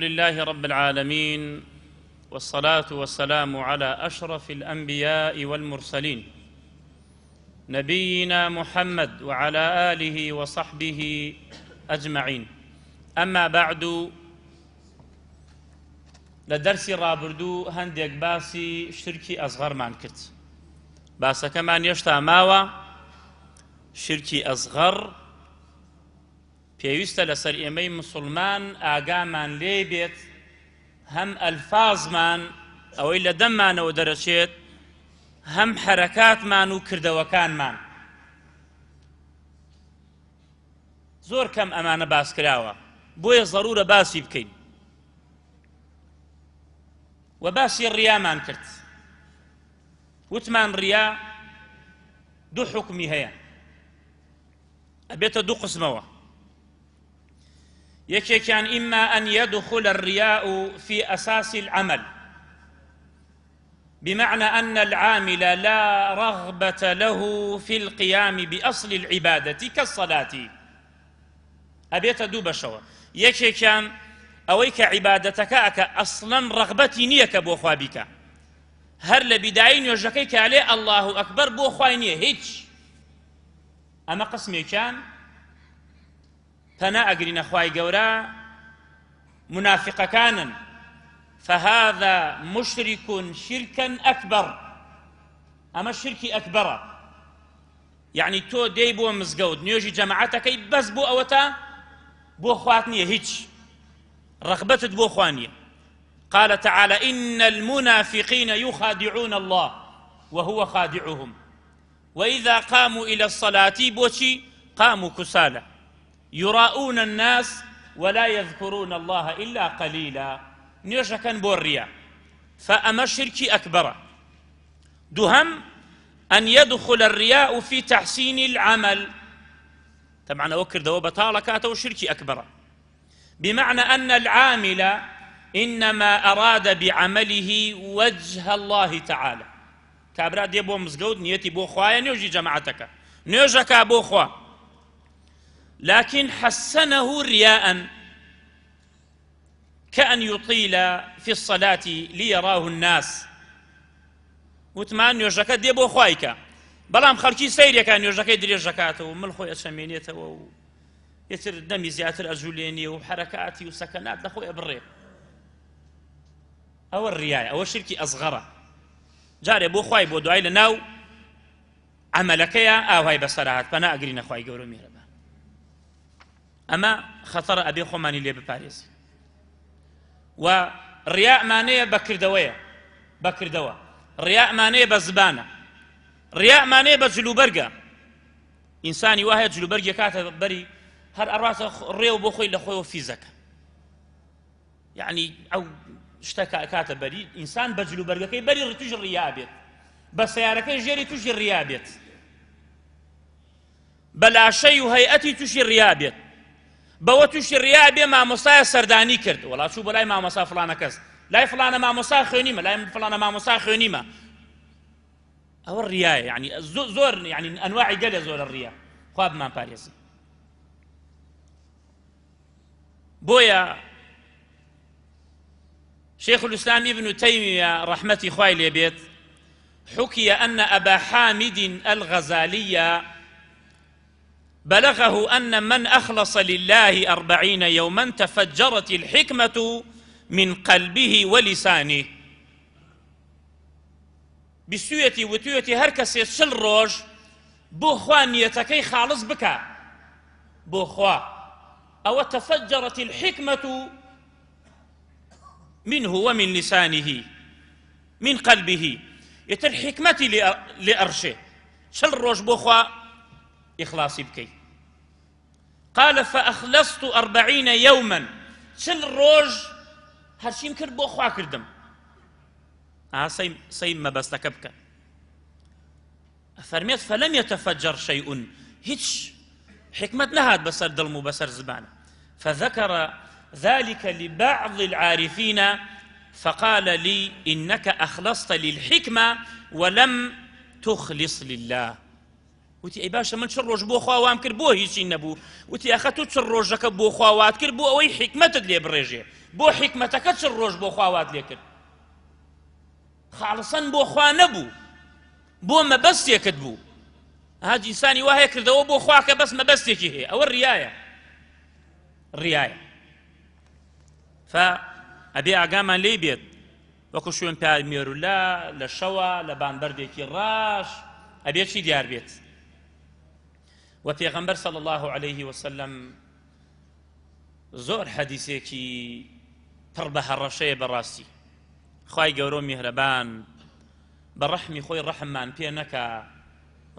لله رب العالمين والصلاة والسلام على أشرف الأنبياء والمرسلين نبينا محمد وعلى آله وصحبه أجمعين أما بعد لە دەرسی ڕابردوو هەندێک باسی شرکی ئەزغەرمان کرد باسەکەمان هێشتا ماوە شرکی ئەزغەر پێویستە لەسەر ئێمەی مسوڵمان ئاگامان لێی بێت هەم ئەلفازمان ئەوەی لە دەممانەوە دەرەچێت هەم حەرەکاتمان و کردەوەکانمان زۆر کەم ئەمانە باس کراوە بۆیە زەرورە باسی بکەین و باسی ڕیامان کرد وتمان ڕیا دوو حکمی هەیە ئەبێتە دوو قسمەوە یەکێکیان ئیما ئەن يدخل الرياء في أساس العمل بمعنى أن العامل لا رغبة له في القيام بأصل العبادة كالصلاة ئەبێتە دوو بەشەوە یەکێکیان ئەوەی کە عیبادەتەکە ئەکە ئەسڵەن ڕەغبەتی نییە کە بۆ خوا بیکە هەر لە بیدایی نوێژەکەی کالێ ئەلله ئەکبەر بۆ خوای نییە هیچ ئەمە قسمێکیان پەنا ئەگرینە خوای گەورە منافقەکانن فهذا مشرك شركا أكبر ئەمە شرکی ئەکبەرە یعنی تۆ دێی بۆ مزگەوت نوێژی جەماعەتەکەی بەس بۆ ئەوەتا بۆ خوات نییە هیچ ڕەغبەتت بۆ خوا نییە قال تعالى إن المنافقين يخادعون الله وهو خادعهم وإذا قاموا إلى الصلاة بۆچی قاموا كسالى يراؤون الناس ولا يذكرون الله إلا قليلا نوێژەکەن بۆ ڕیا فأما شرکی ئەکبەرە دووهەم أن يدخل الرياء في تحسين العمل طبعا ئەوە کردەوە بەتاڵە کاتەوە شرکی ئەکبەرە بمعنى أن العامل إنما أراد بعمله وجه الله تعالى کابرا دێ بۆ مزگەوت نیەتی بۆ خوایە نوێژی جەماعەتەکە نوێژەکە بۆ خوا لكن حسنه رياء كأن يطيل في الصلاة ليراه الناس وتمان نوێژەکە دێ بۆ خوایکە بەڵام خەڵکی سەیرەکە نوێژەکەی درێژەکاتەوە مل خۆی ئەچەمێنێتەوە و یتر دەمی زیاتر ئەجولێنێ و حرەکاتی و سەکەنات لە خۆی ئەبڕێ ئەوە ڕیایە ئەوە شرکی ئەزغەرە جارێ بۆ خوای بۆ دوای لە ناو عەمەلەکەیە ئاوهای بەسەر هات پەنا ئەگرینە خوای گەورە میهرەبان ئەمە خەتەرە ئەبێ خۆمانی لێ بپارێزی و ڕیاءمانەیە بەکردەوەیە بەکردەوە ڕیاءمانەیە بە زبانە ڕیاءمانەیە بە جلوبەرگە ئینسانی وایە جلوبەرگی کاتە بەری هەر ئەڕاتە ڕێو بۆ خۆی لە خۆیەوە فیزەکە یەعنی ئەو شتە کە ئەکاتە بەری ئینسان بە جلوبەرگەکەی بەری تووشی ڕیا بێت بە سیارەکەی ژێری تووشی ڕیا بێت بە لاشەی و هەیئەتی تووشی ڕیا بێت بەوە تووشی ڕیا بێ مامۆستایە سەردانی کرد وەڵا چوو بۆ لای مامۆستا فڵانە کەس لای فڵانە مامۆستا خوێنیمە لای فڵانە مامۆستا خوێنیمە ئەوە ڕیایە یعنی زۆر یعنی ئەنواعی گەلێ زۆرە ڕیا خوا بمان پارێزی بۆیە شيخ الإسلام ابن تيمية رحمة خوای لێ حكي أن أبا حامد الغزالي بلغه أن من أخلص لله أربعين يوما تفجرت الحكمة من قلبه ولسانه بیستویەتی وتویەتی هەر کەسێ چل ڕۆژ بۆ خوا نیەتەکەی خاڵس بکا بۆ خوا ئەوە تفجرت الحکمة منه ومن لسانه من قلبه ئیتر حکمەتی لێ ئەڕشێ چل ڕۆژ بۆ خوا ئیخلاصی بکەی قال فأخلصت أربعين يوما چل ڕۆژ هەرچیم کرد بۆ خوا کردم ئا سەی سەی مەبەستەکە بکە ئەفەرمێت فلم يتفجر شيء هیچ حکمت نەهات بەسەر دڵم و بەسەر زبانە فذكر ذلك لبعض العارفين فقال لي إنك أخلصت للحكمة ولم تخلص لله وتی ئەی باشە من چ ڕۆژ بۆ خوا وام کرد بۆ هیچی نەبوو وتی ئەخە تۆ چ ڕۆژەکە بۆ خوا وات کرد بۆ ئەوەی حیکمەتت لێ بڕێژێ بۆ حیکمەتەکە چل ڕۆژ بۆ خوا وات لێ کرد؟ خاڵسەن بۆ خوا نەبوو، بۆ مەبەستێکت بوو. ها ئینسانی وا هەیە کردەوە بۆ خوا کە بەس مەبەستێکی هەیە، ئەوە ڕیایە، ڕیایە. ف ئەبێ ئاگامان لێی بێت وەکو شوێن پای مێرولە لە شەوە لە بان بەردێکی ڕاش ئەبێ چی دیار بێت. و پێغەمبەر صلی الله علیه وسلم زۆر حەدیسێکی پڕ بە هەڕەشەیە بەڕاستی. خوای گەورە و میهرەبان بە ڕەحمی خۆی ڕەحممان پێ نەکا،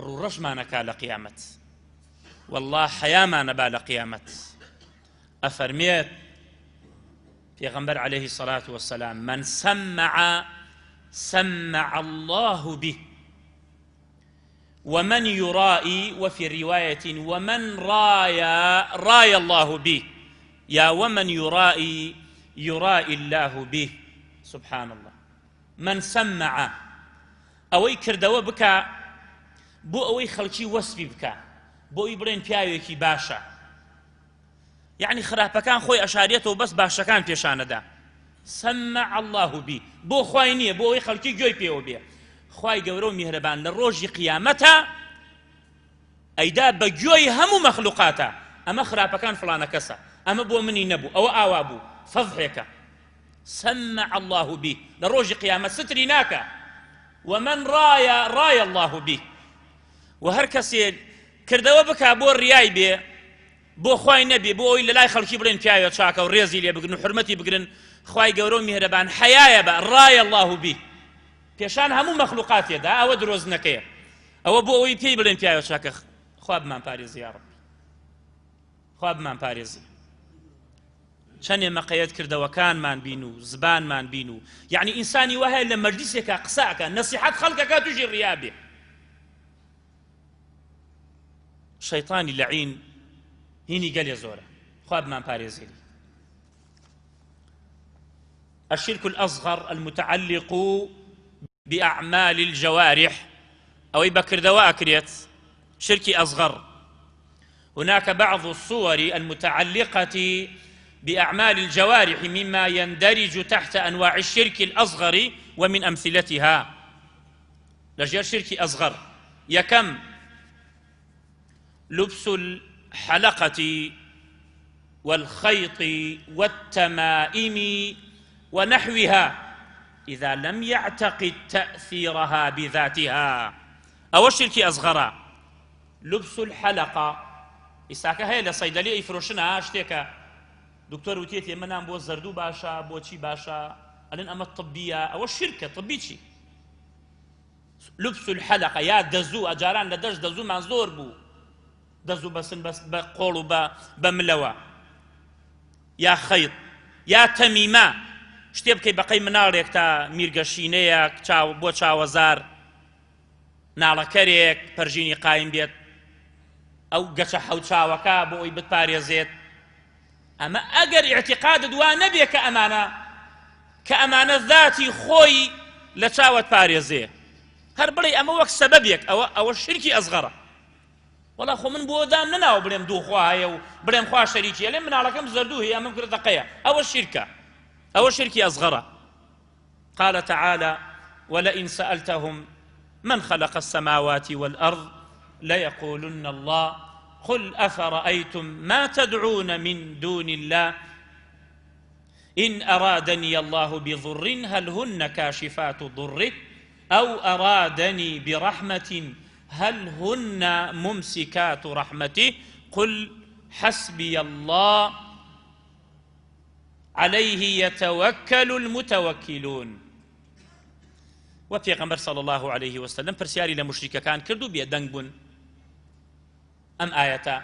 ڕووڕەشمانەکا لە قیامەت. والله حەیامانە با لە قیامەت. ئەفەرمێت پێغەمبەر عەلەیهی سەلات وەسەلام من سەمع سەمع الله به ومن يرائي وفي رواية ومن رايا رايا الله به يا ومن يرائي يرائي الله به سبحان الله من سمع ئەوەی کردەوە بکا بۆ ئەوەی خەڵکی وەسفی بکا بۆ ئەوی بڵێن پیاوێکی باشە یەعنی خراپەکان خۆی ئەشارێتەوە بەس باشەکان پێشانەدا سمع الله بی بۆ خوای نییە بۆ ئەوەی خەڵکی گوێی پێوە بێ خوای گەورە و میهرەبان لە ڕۆژی قیامەتە ئەیدا بە گوێی هەموو مەخلوقاتە ئەمە خراپەکان فڵانە کەسە ئەمە بۆ منی نەبوو ئەوە ئاوا بوو فەزحێکە سمع الله به لە ڕۆژی قیامەت ستری ناکە ومن رایا رایا الله به و هەر کەسێک کردەوە بکا بۆ ڕیای بێ بۆ خوای نەبێ بۆ ئەوی لەلای خەڵکی بڵێن پیاوێ چاکە و ڕێزی لێ بگرن و حورمەتی بگرن خوای گەورە و میهرەبان حەیایە بە ڕای الله بی پێشان هەموو مەخلوقاتێدا ئەوە درۆزنەکەیە ئەوە بۆ ئەوەی پێی بڵێن پیاوێ چاکە خوا بمان پارێزی یا ڕەبی خوا بمان پارێزی چەندێ مەقەیەت کردەوەکانمان بین و زبانمان بین و یعنی ئینسانی وەهەیە لە مەجلیسێکا قسە ئەکا نەسیحەت خەڵکەکە تووشی ڕیا بێ شەیتانی لەعین هینی گەلێ زۆرە خوا بمان پارێزێری الشرك الأصغر المتعلق بأعمال الجوارح أو بكردوا أكريت شركي أصغر هناك بعض الصور المتعلقة بأعمال الجوارح مما يندرج تحت أنواع الشرك الأصغر ومن أمثلتها لەژێر شرکی ئەسغەر، یەکەم، لبس الحلقة والخیط والتمائم ونحوها اذا لم يعتقد تأثيرها بذاتها ئەوە شرکی ئەسغەرە. لبس الحلقە ئیساکە هەیە لە صەیدەلی ئەیفرۆشن ها شتێکە دکتۆر وتێتی ئەمە نان بۆ زەردوو باشە بۆچی باشە ئەلێن ئەمە طبیە ئەوە شرکە طبی چی لبس الحلقە یا دەزوو ئەجاران لە دەشت دەزوومان زۆر بوو دەزوو بەسن بەس بە قۆڵ و بە بە ملەوە یا خەیط یا تەمیمە شتێ بکەی بەقەی مناڵێک تا میرگەشینەیەک چاو بۆ چاوەزار ناڵەکەرێک پەرژینی قایم بێت ئەو گەچە حەوچاوەکە بۆ ئەوی بتپارێزێت ئەمە ئەگەر ئیعتیقادت وا نەبێ کە ئەمانە کە ئەمانە ذاتی خۆی لە چاوت پارێزێ هەر بڵێ ئەمە وەک سەبەبێک ئەوە ئەوە شرکی ئەزغەرە وەڵا خۆ من بۆ دام نەناوە بڵێم دوو خوا هەیە و بڵێم خوا شەریکی ئەلێ مناڵەکەم زەردوو هەیە ئەمەم کردە قەیە ئەوە شرکە ئەوە شرکی ئەزغەرە قال تعالى ولئن سألتهم من خلق السماوات والأرض ليقولن الله قل أفرأيتم ما تدعون من دون الله إن أرادني الله بضر هل هن كاشفات ضره أو أرادني برحمة هل هن ممسكات رحمته قل حسبي الله علیه یتوکل المتوکلون و پێغەمبەر صلی الله علیه وسلم پرسیاری لە مشریکەکان کرد و بێدەنگ بوون ئەم ئایەتە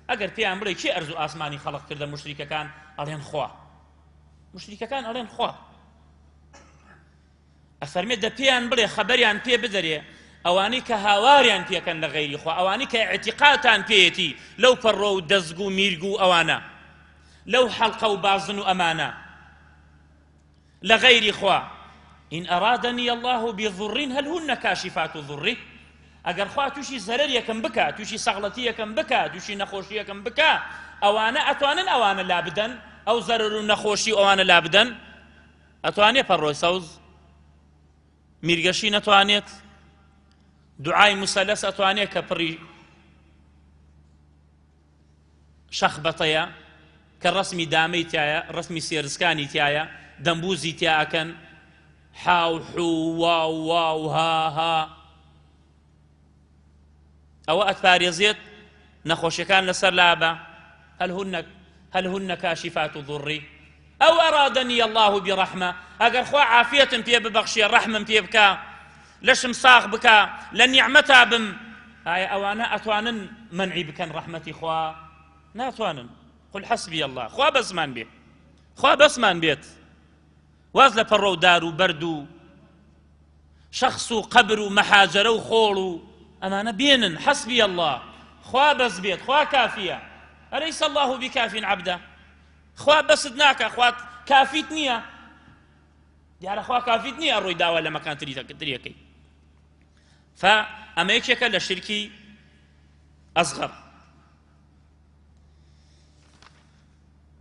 ئەگەر پێیان بڵێ کێ ئەرز و ئاسمانی خەڵق کردە مشریکەکان ئەڵێن خوا مشریکەکان ئەڵێن خوا ئەفەرمێ دە پێیان بڵێ خەبەریان پێ بدەرێ ئەوانەی کە هاواریان پێکەن لە غەیری خوا ئەوانەی کە ئیعتیقادتان پێیەتی لەو پەڕۆ و دەزگ و میرگ و ئەوانە لەو حەڵقە و بازن و ئەمانە لە غەیری خوا إن أرادني الله بضر هل هن كاشفات ضره ئەگەر خوا تووشی زەرەرێکم بکا تووشی سەغڵەتیەکەم بکا تووشی نەخۆشیەکەم بکا ئەوانە ئەتوانن ئەوانە لا بدەن؟ ئەو زەرەر و نەخۆشی و ئەوانە لابدەن؟ ئەتوانێ پەڕۆی سەوز؟ میرگەشی نەتوانێت؟ دوعای موسەلەس ئەتوانێت کە پڕی شەخبەتەیە کە ڕەسمی دامەی تایە ڕەسمی سێرسکانی تایە دەمبوزی تیا ئەکەن حاو حو واو واو ها ها ئەوە ئەتپارێزێت نەخۆشیەکان لەسەر لابە هل هن هل هن كاشفات ضري أو أرادني الله برحمة ئەگەر خوا عافیەتم پێ ببەخشێ ڕەحمم پێ بکا لەشم ساغ بکا لە نیعمەتا بم ئایا ئەوانە ئەتوانن مەنعی بکەن ڕەحمەتی خوا ناتوانن قل حسبی الله خوا بەسمان بێ خوا بەسمان بێت واز لە پەڕۆ و دار و بەرد و شەخس و قەبر و مەحاجەرە و خۆڵ و ئەمانە بێنن حەسبی اللە خوا بەس بێت خوا کافیە ئەلەیس اللە بکاف عبدە خوا بەست ناکا خوا کافیت نییە دیارە خوا کافیت نییە ڕۆی داوا لە مەکان تریەکەی فئەمە یەکێکە لە شرکی ئەزغەر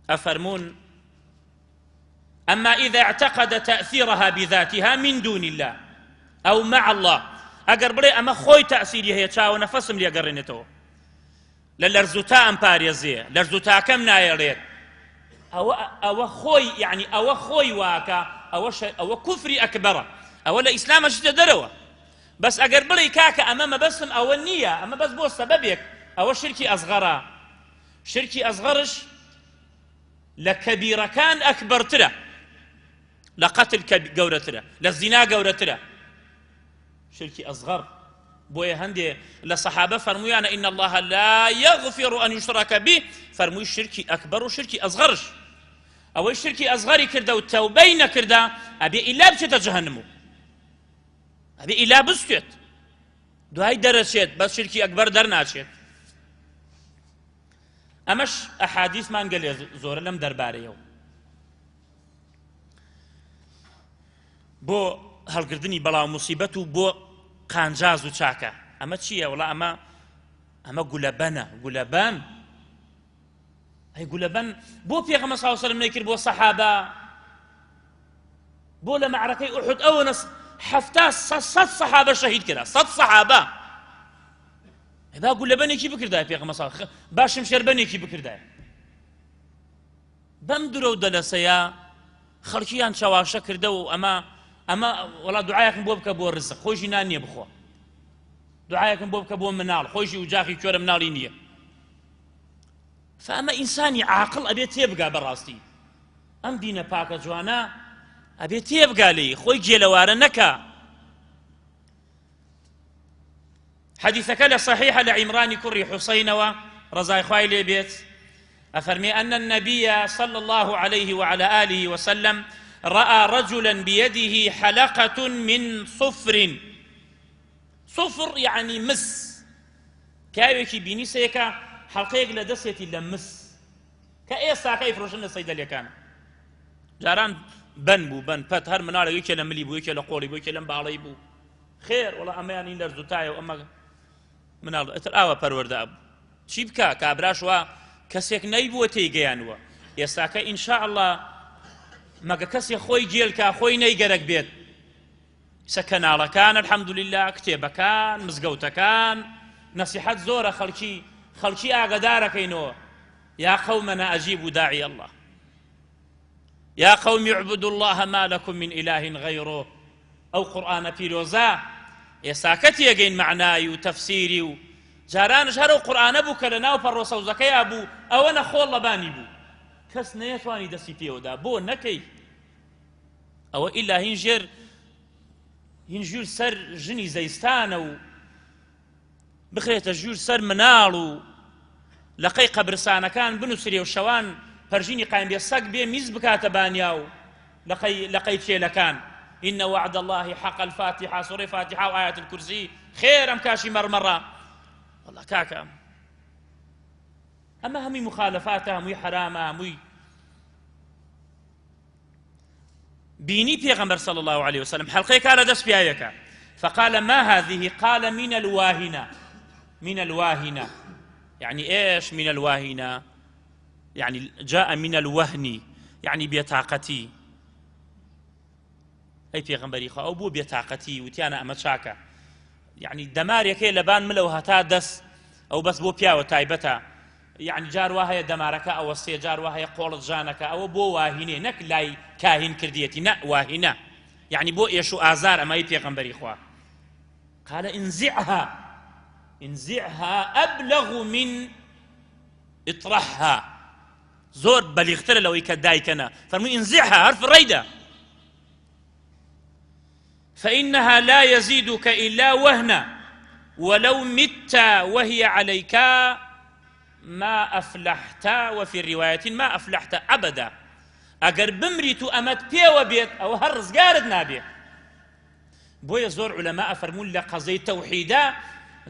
ئەفەرموون أما إذا اعتقد تأثيرها بذاتها من دون الله أو مع الله ئەگەر بڵێ ئەمە خۆی تەسیری هەیە چاوە نەفەسم لێگەڕێنێتەوە لە لەرزوتا ئەم پارێزێ لەرزوتاکەم نایەڵێت ئەوە ئەوە خۆی یعنی ئەوە خۆی واکە ئەوە ئەوە کوفری ئەکبەرە ئەوە لە ئیسلامە شتە دەرەوە بەس ئەگەر بڵێ کاکە ئەمە مەبەستم ئەوە نییە ئەمە بەس بۆ سەبەبێک ئەوە شرکی ئەزغەرە شرکی ئەزغەرش لە کەبیرەکان ئەکبەرترە لە قەتل گەورەترە لە زینا گەورەترە شرکی ئەسغەر بۆیە هەندێ لە سەحابە فەرموویانە إن الله لا يغفر أن يشرك به فەرمووی شرکی ئەکبەر و شرکی ئەسغەرش ئەوەی شرکی ئەسغەری کردە و تەوبەی نەکردە ئەبێ ئیلا بچێتە جەهەنم و ئەبێ ئیلا بستێت دوای دەرەچێت بەس شرکی ئەکبەر دەرناچێت ئەمەش ئەحادیثمان گەلێ زۆرە لەم دەربارەیەوە بۆ هەڵگردنی بەڵا و موسیبەت و بۆ قانجاز و چاکە ئەمە چییە وڵا ئەمە ئەمە گولەبەنە گولەبەن ئەی گولەبەن بۆ پێغەمە ساوسەرم نەیکرد بۆ سەحابە بۆ لە مەعرەکەی ئوحد ئەوە نەس حەفتا سەد سەحابە شەهید کرا سەد سەحابە با گولەبەنێکی بکردای پێغەمبەر صلی با شمشێربەنێکی بکردای بەم درۆ و دەلەسەیە خەڵکیان چەواشە کردە و ئەمە ئەمە وەڵا دوعایەکم بۆ بکە بۆ ڕزق خۆشی نان نییە بخۆ دوعایەکم بۆ بکە بۆ مناڵ خۆشی وجاخی کوێرە مناڵی نییە فئەمە ئینسانی عاقڵ ئەبێ تێبگا بەڕاستی ئەم دینە پاکە جوانە ئەبێ تێبگا لێی خۆی گێلەوارە نەکا حەدیثەکە لە صحیحە لە عیمرانی کوڕی حوسەینەوە ڕەزای خوای لێ بێت ئەفەرمێ أن النبي صلى الله عليه وعلى آله وسلم رأى رجلا بيده حلقة من صفر صفر يعني مس پیاوێکی بینی سەیەکە حەڵقەیەک لە دەستێتی لە مس کە ئێستاکە ئەیفرۆشن لە سەیدەلیەکان جاران بەن بوو بەن پەت هەر مناڵێک یەکێ لە ملی بوو یەکێ لە قۆڵی بوو یەکێ لەم باڵەی بوو خێر وەڵا ئەمەیان این لەرزوتایە و ئەمە مناڵ ئیتر ئاوا پەروەردە ئەبوو چی بکا کابراش وا کەسێک نەیبووە تێی گەیانوە ئێستاکە ئینشاءاللە مەگە کەسێ خۆی گێلکا خۆی نەیگەرەک بێت سە کەناڵەکان الحمدللە کتێبەکان مزگەوتەکان نەسیحەت زۆرە خەڵکی خەڵکی ئاگەدارەکەینەوە یا قومنا أجيبوا داعي الله یا قوم اعبدوا الله ما لكم من إله غيره ئەو قورئانە پیرۆزە ئێستاکە تێگەین مەعنای و تەفسیری و جارانش هەر ئەو قورئانە بوو کە لە ناو پەڕۆ سەوزەکەیا بوو ئەوە نەخۆڵ لەبانی بوو کەس نەیەتوانی دەستی پێوەدا بۆ نەکەی ئەوە ئیلا هین ژێر هین ژوور سەر ژنی زەیستانە و بخرێتە ژوور سەر مناڵ و لەقەی قەبرسانەکان بنووسرێ و شەوان پەرژینی قایم بێ سەگ بێ میز بکاتە بانیا و لەقەی لەقەی کێلەکان إن وعد الله حق الفاتحة سورة فاتحة وآية الكرسي خير أم كاشي مرمرة والله كاكا أما همي مخالفاتها همي حرامة همي بینی پێغەمبەر صلی الله علیه وسلم حەڵقەیەکا لە دەست پیاوێکە فقال ما هذه قال من الواهنة من الواهنة يعني ايش من الواهنة؟ یعنی جاء من الوهن یعنی بێتاقەتی. ئەی پێغەمبەری خوا ئەو بۆ بێتاقەتی وتیانە ئەمە چاکە یعنی دەمارێک هەیە لەبان ملەوە هەتا دەست ئەو بەس بۆ پیاوە تایبەتە یعنی جار وا هەیە دەمارەکە ئەوەستێ جار وا هەیە قۆڵت ژانەکە ئەوە بۆ واهینێ نەک لای کاهین کردیەتی نە واهینە یعنی بۆ ئێش و ئازار ئەمەی پێغەمبەری خوا قال انزعها انزعها أبلغ من اطرحها زۆر بەلیغترە لەوەی کە دایکەنە فەرمووی انزعها هەر فڕێیدە فإنها لا يزيدك إلا وهنا ولو مت وهي عليك ما أفلحت وفي رواية ما أفلحت أبدا ئەگەر بمریت و ئەمەت پێوە بێت ئەوە هەر ڕزگارت نابێت بۆیە زۆر علەما ئەفەرموون لە قەزەی تەوحیدا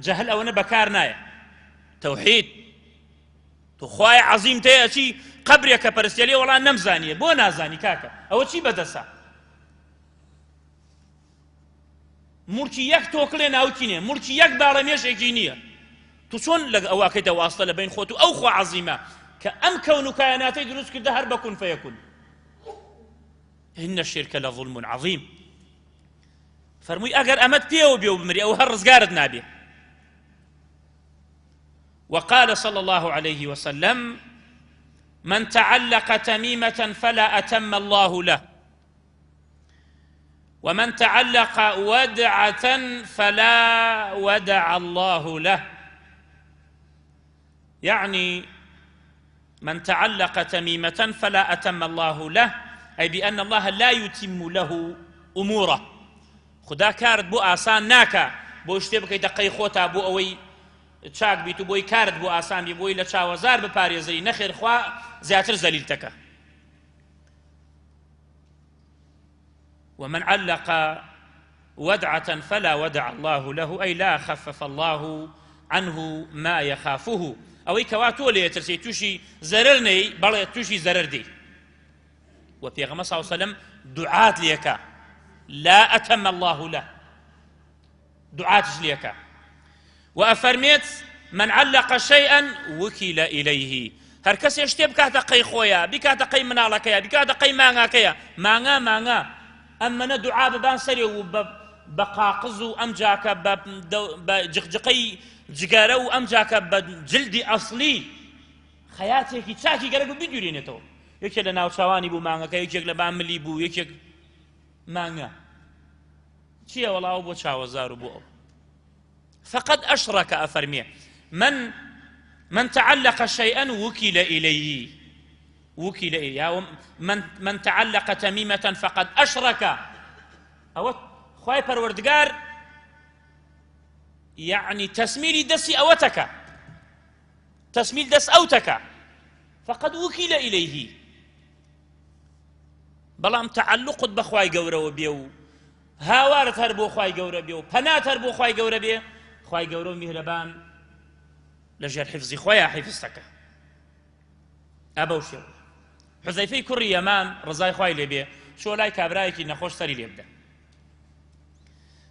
جەهل ئەوەنە بەکار نایە تەوحید تو خوای عەزیم تێ ئەچی قەبرێکە پەرستیە لێ وەڵا نەمزانیە بۆ نازانی کاکە ئەوە چی بەدەسە مورکی یەک تۆکڵێ ناوکی نییە مورکی یەک باڵە مێشێکی نییە تو چۆن لە ئەوەکەیتە واستە لە بین خۆت و ئەو خوا عەزیمە کە ئەم کەون و کایەناتەی دروست کردە هەر بە کون فەیەکون إن الشرك لظلم عظیم فەرمووی ئەگەر ئەمەت پێوە بێ و بمری ئەو هەر ڕزگارت نابێ وقال صلى الله عليه وسلم من تعلق تميمة فلا أتم الله له ومن تعلق ودعة فلا ودع الله له يعني من تعلق تميمة فلا أتم الله له أي بأن الله لا يتم له أموره خودا کارت بۆ ئاسان ناکا بۆ شتێ بکەیتە قەی خۆتا بۆ ئەوەی چاک بیت و بۆی کارت بۆ ئاسان بی بۆی لە چاوەزار بپارێزری نەخێر خوا زیاتر زەلیلتەکە ومن علق ودعة فلا ودع الله له أي لا خفف الله عنه ما يخافه ئەوەی کەوا تۆ لێ ترسی تووشی زەرەر نەی بەڵێ تووشی زەرەر دی و پێغەمبەر صلی الله علیه وسلم دوعات لێکا لا أتم الله له دوعاتش لێکا و ئەفەرمێت من علق شيئا وكل إليه هەر کەسێ شتێ بکاتە قەی خۆیە بیکاتە قەی مناڵەکەیە بیکاتە قەی مانگاکەیە مانگا مانگا ئەم منە دوعا ببان سەرێ و بە قاقز و ئەم جاکە بە جقجقەی جگەرە و ئەم جاکە بە جلدی ئەسلی خەیاتێکی چاکی گەرەک بوو بیدورێنێتەوە یەکێک لە ناوچاوانی بوو مانگەکە یەکێک لە بان ملی بوو یەکێک مانگە چییە وەڵاو بۆ چاوەزار و بۆ ئەو فقد أشرك أفرمي من من تعلق شيئا وكل إليه وكل إليه من من تعلق تميمة فقد أشرك أو خواي پروردگار يعني تسميلي دسي أوتك تسمیل دەست ئەو تەکە فقد وکیل ئیلیه بەڵام تعلقت بە خوای گەورەوە بێ و هاوارت هەر بۆ خوای گەورە بێ و پەنات هەر بۆ خوای گەورە بێ خوای گەورە و میهرەبان لە ژێر حفزی خۆیان حفزتەکە ئەبەو شێوە حزەیفەی کوڕی یەمان ڕزای خوای لێ بێ چۆ لای کابرایەکی نەخۆش سەری لێ بدە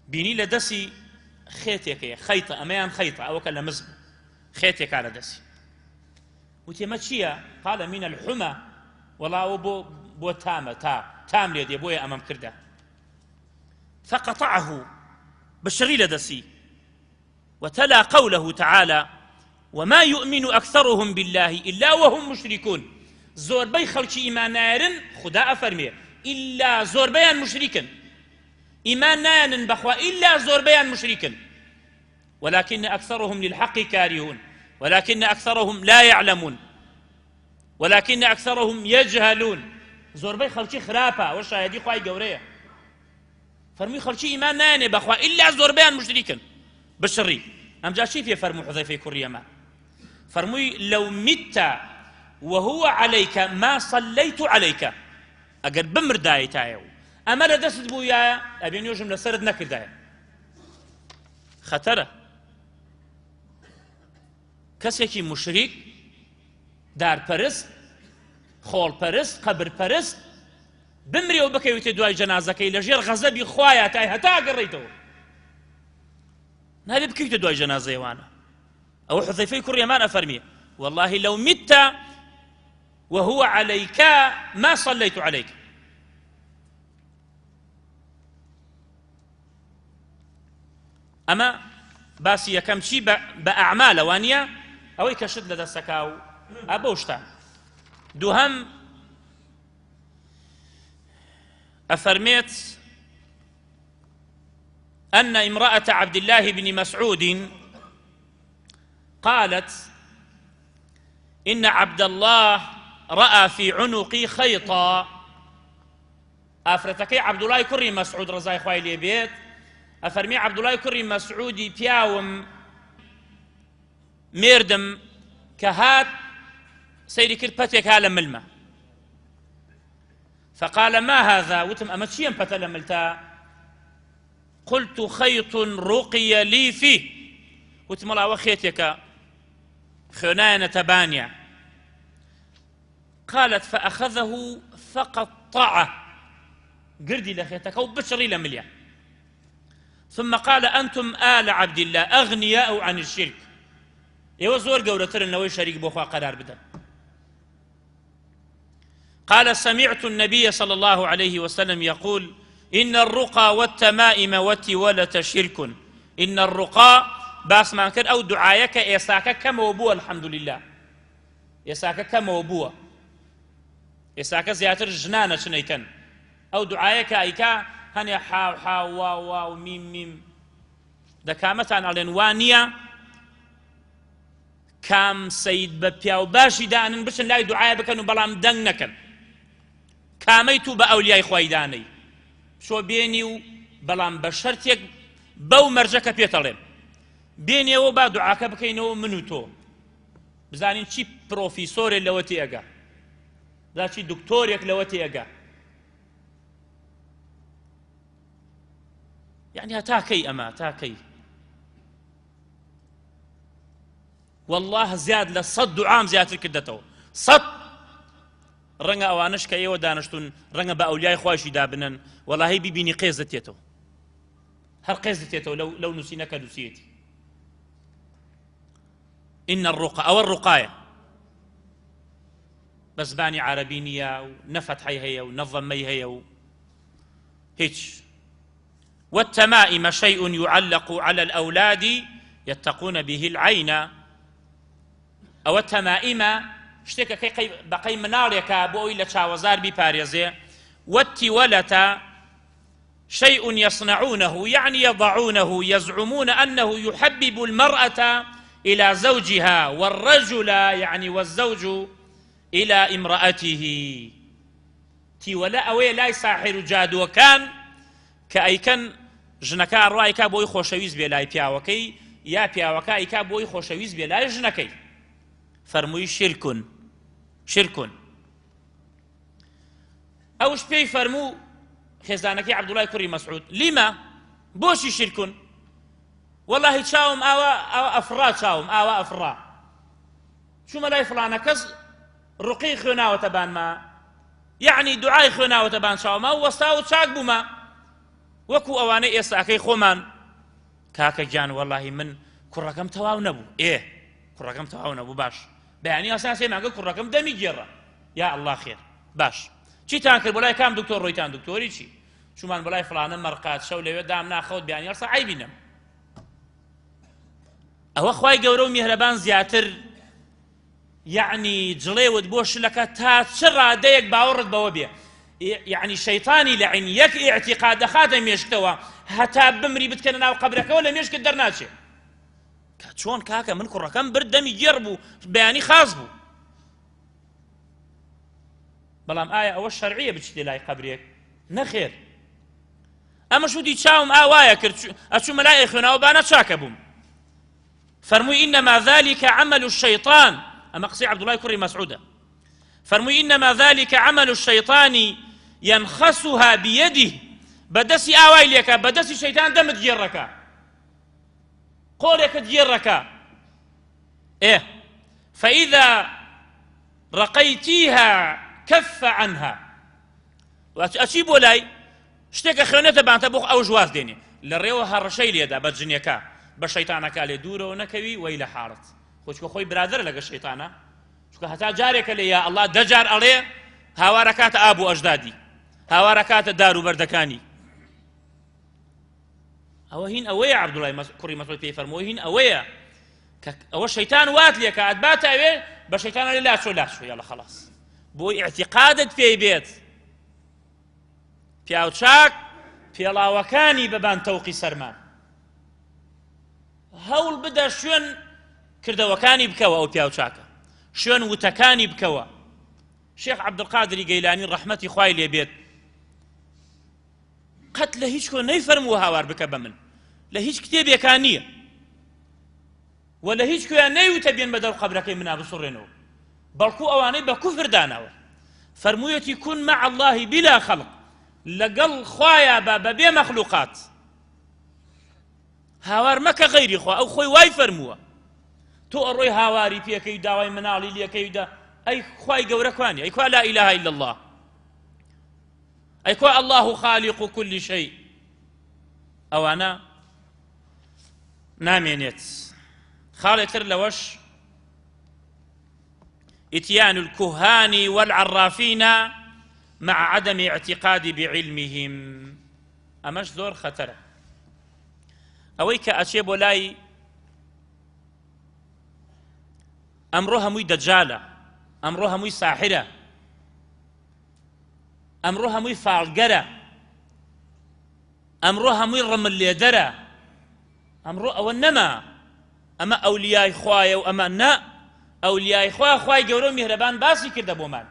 بینی لە دەستی خێتێکەیە خەیتە ئەمەیان خەیتە ئەوەکە لە مز بوو خێتێکا لە دەستی وتی ئەمە چییە؟ قال من الحمى وەڵا ئەوە بۆ بۆ تامە تا تام لێ دێ بۆیە ئەمەم کردە فقطعه بشڕی لە دەستی وتلا قوله تعالى وما يؤمن أكثرهم بالله إلا وهم مشركون زۆربەی خەڵکی ئیمان نایەرن خدا ئەفەرمێ ئیلا زۆربەیان مشریکن ئیمان نایەنن بەخوا ئیلا زۆربەیان مشریکن ولكن أكثرهم للحق كارهون ولكن أكثرهم لا يعلمون ولكن أكثرهم يجهلون زۆربەی خەڵکی خراپە ئەوە شایەدی خوای گەورەیە فەرمووی خەڵکی ئیمان نایەنێ بەخوا ئیلا زۆربەیان مشریکن بشڕی ئەمجا چی پێ فەرموو حوزەیفەی کوڕی ئەمە فەرمووی لو مت وهو عليك ما صليت عليك ئەگەر بمردایتایە و ئەمە لە دەستت بوویایە ئەبێ نوێژم لەسەرت نەکردایە خەتەرە کەسێکی مشریک دارپەرست خۆڵپەرست قەبرپەرست بمرێ و بکەویتە دوای جەنازەکەی لە ژێر غەزەبی خوایە تای هەتا گەڕیتەوە نابێ بکەویتە دوای جەنازەیەوانە ئەوە حذەیفەی کوڕ یەمان ئەفەرمیێ والله لو مت. وهو عليك ما صليت عليك. ئەمە باسی یەکەم چی بە ئەعمالە وانە ئەوەی کە شت لە دەستەکا و ئەبەو شتان دووهەم ئەفەرمێت أن امرأة عبد الله بن مسعود قالت إن عبد الله رأى في عنقي خيطا. ئافرەتەکەی عەبدوڵای کوڕی مەسعود ڕەزای خوای لێ بێت ئەفەرمی عەبدوڵای کوڕی مەسعودی پیاوم مێردم کە هات سەیری کرد پەتێک ها لە ملمە فقال ما هذا وتم ئەمە چییە پەتە لە ملتا قلت خيط رقي لي فيه وتم ئەوە خێتێکە خوێنایەنە تەبانیە قالت فأخذه فقطعه قردي لە خێتەکە و بچڕی لە ملیا ثم قال أنتم آل عبد الله أغنياء عن الشرك. ئێوە زۆر گەورەترن لەوەی شەریک بۆ خوا قەرار بدەن. قال سمعت النبي صلى الله عليه وسلم يقول إن الرقى والتمائم والتولة شرك. إن الرقى باسمان کرد ئەو دوعایە کە ئێساکە کەمەوە بووە الحمد لله ئێساکە کەمەوە بووە ئێساکە زیاتر ژنانە چنەیکەن ئەو دوعایە کە ئەیکا هەنێ حاو حاو واو واو میم میم دەکامەتان ئەڵێن وا نییە کام سید بە پیاو باشی دانن بچن لای دوعایە بکەن و بەڵام دەنگ نەکەن کامەی تو بە ئەولیای خوای دانەی بچۆ بێنی و بەڵام بە شەرتێک بەو مەرجە کە پێتەڵێم بێنێەوە با دوعاکە بکەینەوە من و تۆ بزانین چی پرۆفیسۆرێک لەوە تێئەگا بزان چی دکتۆرێک لەوە تێئەگا یعنی هەتا کەی ئەمە تا کەی والله زیاد لە سەد دوعام زیاتر کردێتەوە سەد ڕەنگە ئەوانش کە ئێوە دانیشتون ڕەنگە بە ئەولیای خواشی دابنن وەڵاهی بیبینی قێزت تێتەوە هەر قێزت تێتەوە لەو نووسینە کە نووسیەتی إن الرقى ئەوە ڕقایە بە زمانی عەرەبی نییە و نە فەتحەی هەیە و نە ضەمەی هەیە و هیچ. والتمائم شيء يعلق على الأولاد يتقون به العين. ئەوە تەمائیمە شتێکەکەی بەقەی مناڵێکە بۆ ئەوی لە چاوەزار بیپارێزێ. والتولة شيء يصنعونه يعني يضعونه يزعمون أنه يحبب المرأة إلى زوجها والرجل يعني والزوج إلى امرأته. تیوەلە ئەوەیە لای ساحر و جادووەکان کە ئەیکەن ژنەکە ئەڕوا ئەیکا بۆی خۆشەویست بێ لای پیاوەکەی یا پیاوەکە ئەیکا بۆی خۆشەویست بێ لای ژنەکەی. فەرمووی شرکون شرکون. ئەوش پێی فەرموو خێزانەکەی عەبدوڵای کوڕی مەسعود لیمە بۆچی شرکون؟ وەڵاهی چاوم ئاوا ئاوا ئەفڕا چاوم ئاوا ئەفڕا چوومە لای فڵانە کەس ڕقی خوێناوەتە بانما یعنی دوعای خوێناوەتە بان چاوما و وەستا و چاک بوومە وەکو ئەوانەی ئێستاکەی خۆمان کاکە گیان وەڵاهی من کوڕەکەم تەواو نەبوو ئێ کوڕەکەم تەواو نەبوو باش بەیانی ئاسان سێ مانگە کوڕەکەم دەمی گێڕە یا ئەڵڵا خێر باش چیتان کرد بۆ لای کام دکتۆر ڕۆیتان دکتۆری چی چومان بۆ لای فڵانە مەرقات شەو لەوێ دام ناخەوت بیانی هەڵسا عەیبی نەم ئەوە خوای گەورە و میهرەبان زیاتر یعنی جڵێوت بۆ شلەکە تا چ ڕادەیەک باوەڕت بەوە بێ یعنی شەیطانی لەعین یەک ئیعتیقاد دەخاتە مێشکتەوە هەتا بمری بتکەنە ناو قەبرەکەوە لە مێشکت دەرناچێ کە چۆن کاکە من کوڕەکەم برد دەمی گێڕ بوو بەیانی خاص بوو بەڵام ئایا ئەوە شەرعیە بچیتە لای قەبرێک نەخێر ئەمە شوتی چاوم ئاوایە کرد ئەچوومە لای خوێناوە بانە چاکە بووم فەرمووی إنما ذلك عمل الشيطان. ئەمە قسەی عەبدوڵای کوڕی مەسعودە فەرمووی إنما ذلك عمل الشيطان ينخسها بيده. بەدەستی ئاوای لێکە بەدەستی شەیتان دەمت گێڕەکە قۆڵێکت گێڕەکە ئێ فإذا رقيتيها كف عنها. ئەچی بۆ لای شتێکە خوێنێتە بانتە بۆ ئەو ژواز دێنێ لە ڕێوە هەڕەشەی لێدا بە جنێکە بە شەیتانەکە لێ دوورەوە نەکەوی وەی لە حاڵت خۆچکە خۆی برادەرە لەگە شەیتانە. چونکە هەتا جارێکە لێ یا ئەڵا دە جار ئەڵێ هاوارەکاتە ئاب و ئەژدادی هاوارەکاتە دار و بەردەکانی. ئەوە هین ئەوەیە عەبدوڵای کوڕی مەسعود پێی فەرمووە هین ئەوەیە کە ئەوە شەیتان وات لێکە ئەتباتە ئەوێ بە شەیتان ئەڵێ لاچۆ لاچۆ یاڵە خەڵاس بۆی ئیعتیقادت پێی بێت. پیاوچاک پێڵاوەکانی بەبان تەوقی سەرمان. هەوڵ بدە شوێن کردەوەکانی بکەوە ئەو پیاوچاکە شوێن وتەکانی بکەوە. شێخ عەبدولقادری گەیلانی ڕەحمەتی خوای لێ بێت قەت لە هیچ کۆ نەیفەرمووە هاوار بکە بە من، لە هیچ کتێبێکا نییە و لە هیچ کوێیان نەیوتە بێن بەدەو قەبرەکەی منا بسوڕێنەوە، بەڵکو ئەوانەی بە کوفر داناوە. فەرموویەتی کون مع الله بلا خلق، لەگەڵ خوایا بە بەبێ مەخلوقات. هاوار مەکە غەیری خوا، ئەو خۆی وای فەرمووە. تۆ ئەڕۆی هاواری پێکەی و داوای مناڵی لێکەی و دا ئەی خوای گەورە کوانی؟ ئەی کوا لا اله الا الله؟ ئەی کوا الله خالق كل شيء؟ ئەوانە نامێنێت. خاڵێتر لەوەش اتيان الكهان والعرافين مع عدم اعتقاد بعلمهم. ئەمەش زۆر خەتەرە. ئەوەی کە ئەچێ بۆ لای ئەمڕۆ هەمووی دەجالە، ئەمڕۆ هەمووی ساحرە، ئەمڕۆ هەمووی فاڵگەرە، ئەمڕۆ هەمووی ڕمل لێدەرە، ئەمڕۆ ئەوە نەما ئەمە ئەولیای خوایە و ئەمە نا. ئەولیای خوا خوای گەورە و میهرەبان باسی کردە بۆمان.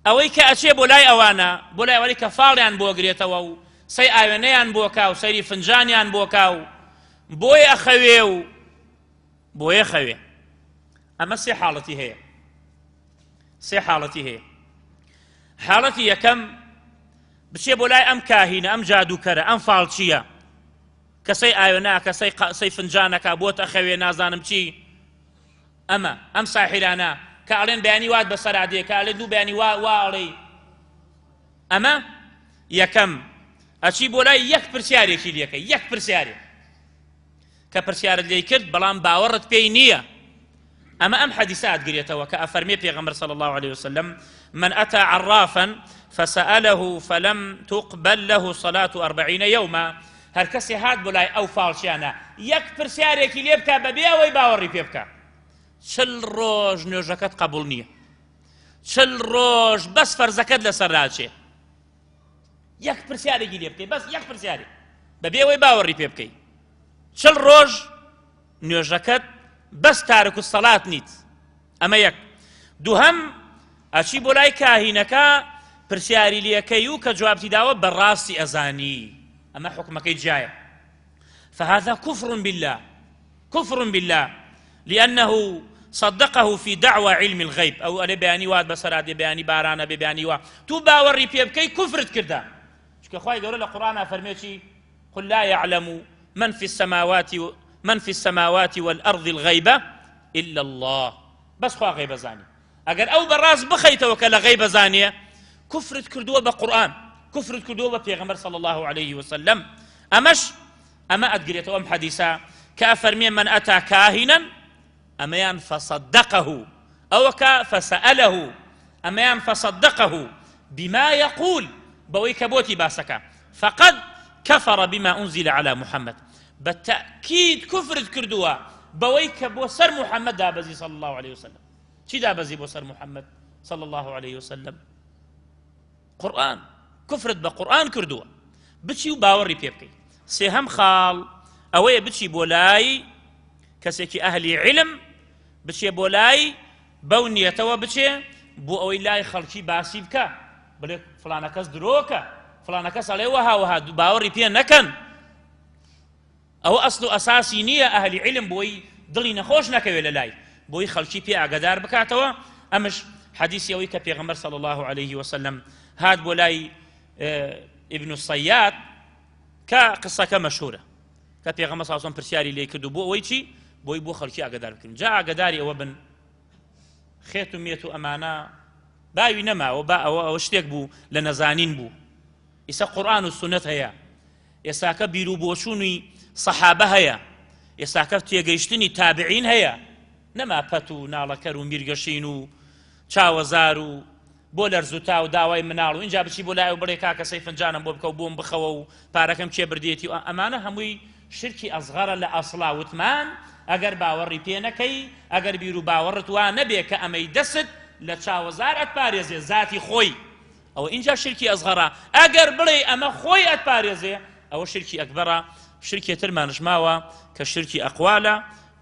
ئەوەی کە ئەچێ بۆ لای ئەوانە، بۆ لای ئەوانەی کە فاڵیان بۆ گرێتەوە و سەی ئاوێنەیان بۆ کا و سەیری فنجانیان بۆ کا و بۆی ئەخەوێ و بۆیە خەوێ. ئەمە سێ حاڵەتی هەیە، سێ حاڵەتی هەیە. حاڵەتی یەکەم بچێ بۆ لای ئەم کاهینە، ئەم جادووکەرە، ئەم فاڵچییە کە سەی ئاوێنە کە سەی فنجانەکە بۆت ئەخەوێ نازانم چی. ئەمە ئەم ساحیرانە کە ئەڵێن بەیانی وات بەسەرا دێ، کە ئەڵێن دوو بەیانی وا وا ئەڵێی. ئەمە یەکەم ئەچی بۆ لای یەک پرسیارێکی لێکە، یەک پرسیارێک کە پرسیارت لێی کرد بەڵام باوەڕت پێی نییە. ئەمە ئەم حەدیسە ئەتگرێتەوە کە ئەفەرمێ پێغەمبەر صلی الله علیه وسلم من أتى عرافا فسأله فلم تقبل له صلاة أربعين يوما. هەر کەسێ هات بۆ لای ئەو فاڵچیانە یەک پرسیارێکی لێ بکا بەبێ ئەوەی باوەڕی پێ بکا، 40 ڕۆژ نوێژەکەت قەبوڵ نییە، 40 ڕۆژ بەس فەرزەکەت لەسەر ناچێ. یەک پرسیارێکی لێ بکەی، بەس یەک پرسیارێک بەبێ ئەوەی باوەڕی پێ بکەی، 40 ڕۆژ نوێژەکەت بەس تارک و سەڵات نیت. ئەمە یەک. دووهەم ئەچی بۆ لای کاهینەکە پرسیاری لێکەی و کە جوابتی داوە بەڕاستی ئەزانی، ئەمە حکومەکەی جیایە. فهذا كفر بالله، كفر بالله لأنه صدقه في دعوى علم الغيب. ئەو ئەلێ بەیانی وات بەسەرا دێ، بەیانی بارانە بێ، بەیانی وا، تو باوەڕی پێ بکەی کوفرت کردە. چونکە خوای گەورە لە قورئانا فەرمێ چی؟ قل لا يعلم من في السماوات من في السماوات والأرض الغيب إلا الله. بەس خوا غەیبە زانی. ئەگەر ئەو بەڕاست بخەیتەوە کە لە غەیبە زانیە، کوفرت کردووە بە قورئان، کوفرت کردووە بە پێغەمبەر صلی الله عليه وسلم. ئەمەش ئەمە ئەتگرێتەوە ئەم حەدیسە کە ئەفەرمێ من ئەتا کاهینا، ئەمەیان فصدقه، ئەوەکە فسأله، ئەمەیان فصدقه بما يقول، بەوەی کە بۆتی باسەکە، فقد كفر بما أنزل على محمد. بەتەکید کوفرت کردووە بەوەی کە بۆ سەر محەممەد دابەزی صلی الله عليه وسلم. چی دابەزی بۆ سەر محەممەد صلی الله عليه وسلم؟ قورئان. کوفرت بە قورئان کردووە. بچی و باوەڕی پێ بکەیت. سێهەم خاڵ ئەوەیە بچی بۆ لای کەسێکی ئەهلی علم، بچێ بۆ لای بەو نیەتەوە بچێ بۆ ئەوەی لای خەڵکی باسی بکە، بڵێ فلانە کەس درۆکە، فلانە کەس ئەڵێ وەها وەها، باوەڕی پێ نەکەن. ئەوە ئەسڵ و ئەساسی نییە ئەهلی علم بۆی دڵی نەخۆش نەکەوێت لە لای، بۆی خەڵکی پێ ئاگادار بکاتەوە. ئەمش حەدیسی ئەوەی کە پێغەمبەر صلی الله عليه وسلم هات بۆ لای ابن الصیاد کە قسەکە مەشهورە کە پێغەمبەر صلی الله علیه وسلم پرسیاری لێ کرد و بۆ ئەوەی چی؟ بۆی بۆ خەڵکی ئاگادار بکەن. جا ئاگاداری ئەوە بن خێت و مێت و ئەمانە باوی نەماوە، با ئەوە ئەوە شتێک بوو لە نەزانین بوو. ئیسا قورئان و سوننەت هەیە، ئێستاکە بیر و بۆچوونی سەحابە هەیە. ئێستاکە تێگەیشتنی تابعین هەیە نەما پەت و ناڵەکەر و میرگەشین و چاوەزار و بۆ لەرزوتا و داوای مناڵ و ئینجا بچی بۆ لای و بڵێ کاکە سەی فنجانم بۆ بکە و بۆم بخەوە و پارەکەم کێ بردێتی و ئەمانە هەمووی شرکی ئەسغەرە لە ئەسڵا وتمان ئەگەر باوەڕی پێ نەکەی ئەگەر بیر و باوەڕت وا نەبێ کە ئەمەی دەست لە چاوەزار ئەتپارێزێ زاتی خۆی ئەوە ئینجا شرکی ئەسغەرە ئەگەر بڵێ ئەمە خۆی ئەتپارێزێ ئەوە شرکی ئەکبەرە شرکێ ترمانش ماوە کە شرکی ئەقوالە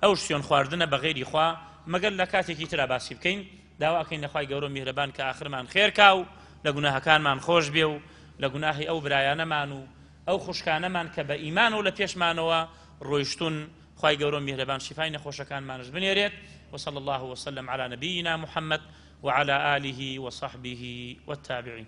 ئەو سوێن خواردنە بە غەیری خوا مەگەر لە کاتێکی ترا باسی بکەین داوا ئەکەین لە خوای گەورە و میهرەبان کە ئاخرمان خێر کا و لە گوناهەکانمان خۆش بێ و لە گوناهی ئەو برایانەمان و ئەو خوشکانەمان کە بە ئیمان و لە پێشمانەوە ڕۆیشتون خوای گەورە و میهرەبان شیفای نەخۆشەکانمانش بنێرێت. وصلى الله وسلم على نبينا محمد وعلى آله وصحبه والتابعين.